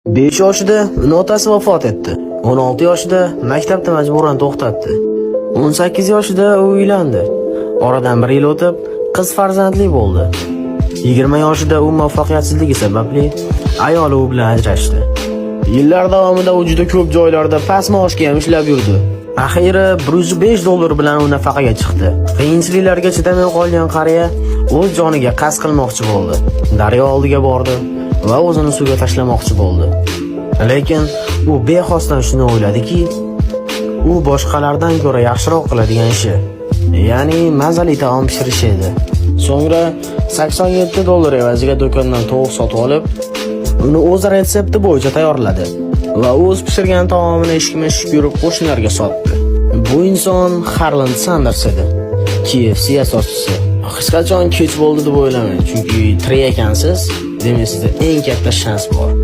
5 yoshida uni otasi vafot etdi. 16 yoshida maktabda majburan to'xtatdi. 18 yoshida u uylandi. Oradan bir yil o'tib, qiz farzandli bo'ldi. 20 yoshida u muvaffaqiyatsizligi sababli ayoli u bilan ajrashdi. Yillar davomida u juda ko'p joylarda past maoshga ham ishlab yurdi. Axiyri 105 dollar bilan u nafaqaga chiqdi. Qiyinchiliklarga chidamay qolgan qariya o'z joniga qasd qilmoqchi bo'ldi. Daryo oldiga bordi va o'zini suvga tashlamoqchi bo'ldi. Lekin u bexosdan shuni o'yladiki, u boshqalardan ko'ra yaxshiroq qiladigan ishi, ya'ni mazali taom pishirish edi. So'ngra 87 dollar evaziga do'kondan tovuq sotib olib, uni o'z retsepti bo'yicha tayyorladi va o'z pishirgan taomini eshikma-eshik yurib qo'shnilarga sotdi. Bu inson Harland Sanders edi. KFC asoschisi. Hech qachon kech bo'ldi deb o'ylamang, chunki tirik ekansiz, demak sizda eng katta shans bor.